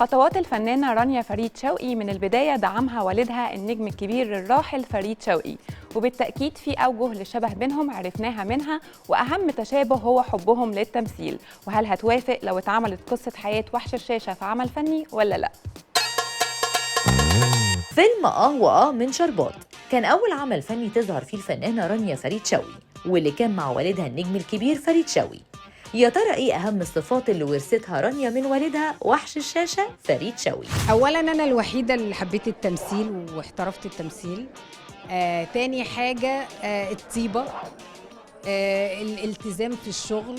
خطوات الفنانة رانيا فريد شوقي من البداية دعمها والدها النجم الكبير الراحل فريد شوقي، وبالتأكيد في أوجه للشبه بينهم عرفناها منها، وأهم تشابه هو حبهم للتمثيل. وهل هتوافق لو اتعملت قصة حياة وحش الشاشة في عمل فني ولا لا؟ فيلم آه وآه من شربات كان أول عمل فني تظهر فيه الفنانة رانيا فريد شوقي، واللي كان مع والدها النجم الكبير فريد شوقي. يا ترى إيه أهم الصفات اللي ورثتها رانيا من والدها وحش الشاشة فريد شوقي؟ أولاً أنا الوحيدة اللي حبيت التمثيل واحترفت التمثيل. تاني حاجة الطيبة، الالتزام في الشغل.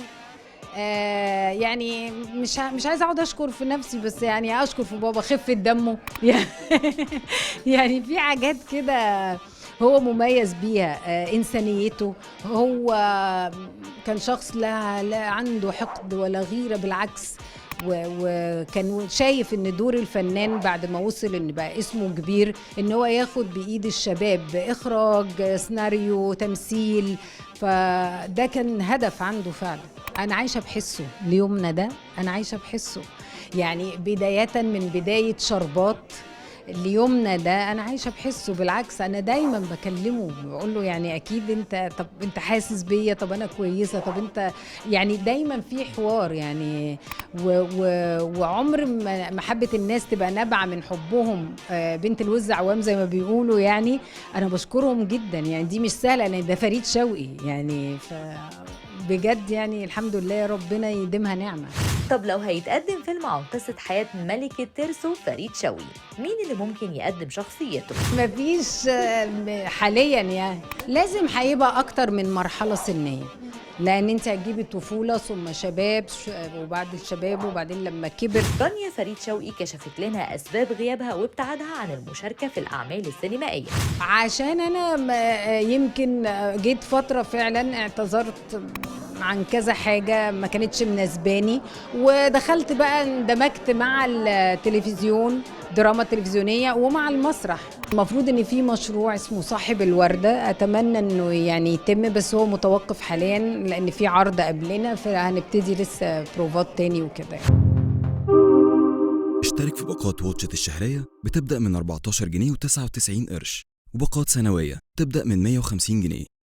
يعني مش عايزه اقعد اشكر في نفسي، بس يعني اشكر في بابا خفه دمه. يعني في حاجات كده هو مميز بيها، انسانيته. هو كان شخص لا عنده حقد ولا غيره، بالعكس، وكان شايف ان دور الفنان بعد ما وصل ان بقى اسمه كبير ان هو ياخد بايد الشباب، اخراج، سيناريو، تمثيل، فده كان هدف عنده فعلا. انا عايشه بحسه ليومنا ده، انا عايشه بحسه، يعني بداية من بداية شربات ليومنا ده انا عايشه بحسه. بالعكس انا دايما بكلمه بقول له يعني اكيد انت، طب انت حاسس بيا، طب انا كويسة، طب انت، يعني دايما في حوار يعني. وعمر ما محبة الناس تبقى نابعة من حبهم، بنت الوز عوام زي ما بيقولوا. يعني انا بشكرهم جدا، يعني دي مش سهلة لان ده فريد شوقي يعني، ف بجد يعني الحمد لله ربنا يديمها نعمه. طب لو هيتقدم فيلم عن قصة حياة ملك الترسو فريد شوقي، مين اللي ممكن يقدم شخصيته؟ مفيش حاليا، يعني لازم هيبقى أكتر من مرحلة سنية، لأن أنت هتجيبي طفولة ثم شباب وبعد الشباب وبعدين لما كبر. رانيا فريد شوقي كشفت لنا أسباب غيابها وابتعادها عن المشاركة في الأعمال السينمائية. عشان أنا يمكن جيت فترة فعلا اعتذرت عن كذا حاجة ما كانتش مناسباني، ودخلت بقى اندمجت مع التلفزيون، دراما تلفزيونية، ومع المسرح. المفروض ان في مشروع اسمه صاحب الوردة، اتمنى انه يعني يتم، بس هو متوقف حاليا لان في عرض قبلنا، فهنبتدي لسه بروفات تاني وكده. اشترك في باقات Watch It الشهرية بتبدأ من 14 جنيه و99 قرش، وباقات سنوية تبدأ من 150 جنيه.